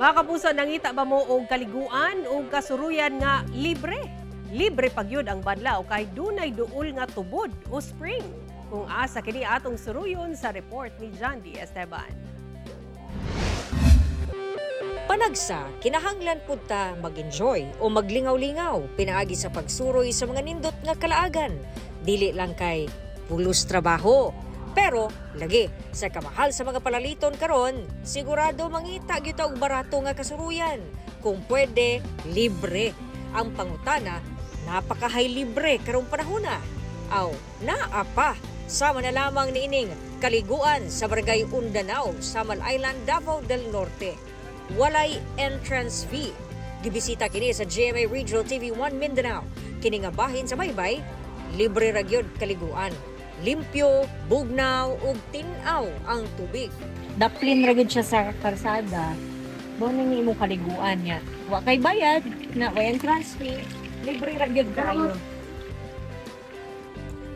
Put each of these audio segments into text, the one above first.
Mga kapuso, nangita ba mo og kaliguan o kasuruyan nga libre? Libre pagyud ang banla o kay dunay duol nga tubod o spring. Kung asa kini atong suruyon sa report ni John D. Esteban. Panagsa, kinahanglan pud ta mag-enjoy o maglingaw-lingaw pinaagi sa pagsuroy sa mga nindot nga kalaagan. Dili lang kay pulos trabaho. Pero lagi sa kamahal sa mga palaliton karon, sigurado mangita gyud ta og barato nga kasuruyan. Kung pwede, libre. Ang pangutana, napakahay libre karong panahona. Aw, naa pa. Sama na lamang niining kaliguan sa Barangay Undanao, Samal Island, Davao del Norte. Walay entrance fee. Gibisita kini sa GMA Regional TV 1 Mindanao. Kini nga bahin sa baybay, libre ra gyud kaliguan. Limpyo, bugnaw ug tin-aw ang tubig. Daplin ra gyud siya sa karsada. Mao nang imong kaliguan niya. Wa kay bayad, na way entrance fee, libre ra gyud kayo.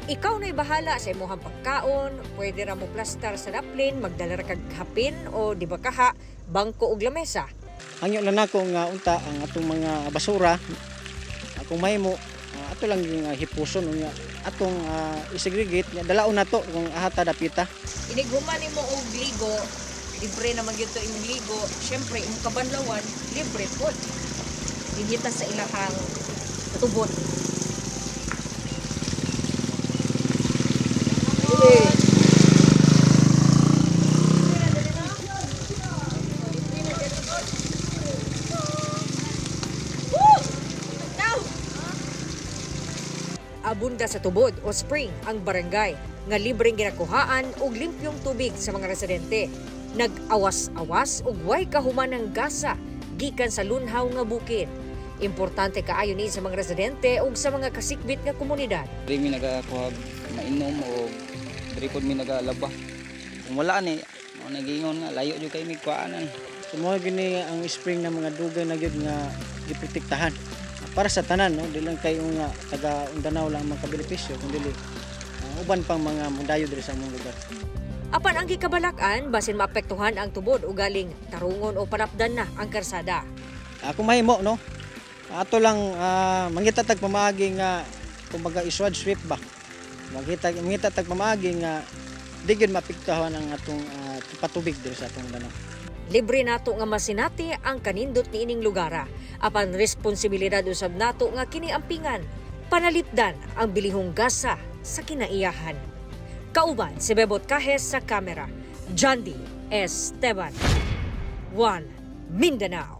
Ikaw na'y bahala sa imong pagkaon, pwede ra mo plastar sa daplin, magdala ra kag hapin o di ba kaha, bangko ug lamesa. Hangyo lang nako nga unta ang atong mga basura, kung mahimo ato lang yung hipuson nga atong isegregate nga dalaon nato kung ahata dapita. Inighuman nimo og ligo, libre naman gyud to imong ligo. Syempre imong kabanlawan libre pod. Dinhita sa ilahang tubod. Abunda sa tubod o spring ang barangay nga libreng ginakuhaan og limpyong tubig sa mga residente. Nag-awas-awas og way kahuman ng gasa gikan sa lunhaw nga bukid. Importante kaayo ni sa mga residente ug sa mga kasikbit nga komunidad. Diri mi nagakuha mainom o diri pod mi nagalaba. Kung wala ni, mao nagingon nga layo jud kay mig kuanan. So mao gini ang spring na mga dugay na gyud nga giprotektahan para sa tanan, no, di lang kayo nga taga Undanao lang makabenepisyo kundi uban pang mga mudayo diri sa among lugar. Apan ang gikabalak-an basin maapektuhan ang tubod o galing tarungon o panapdan na ang karsada. Kung mahimo, no, ato lang mangita tag pamaagi nga kumbaga iswad sweep ba. Mangita tag pamaagi nga di gyud maapektuhan ang atong patubig diri sa atong Undanao. Libre nato nga masinati ang kanindot niining lugara. Apan responsibilidad usab nato nga kini ampingan. Panalipdan ang bilihong gasa sa kinaiyahan. Kauban si Bebot Cajes sa kamera. Jandy Esteban. 1 Mindanao.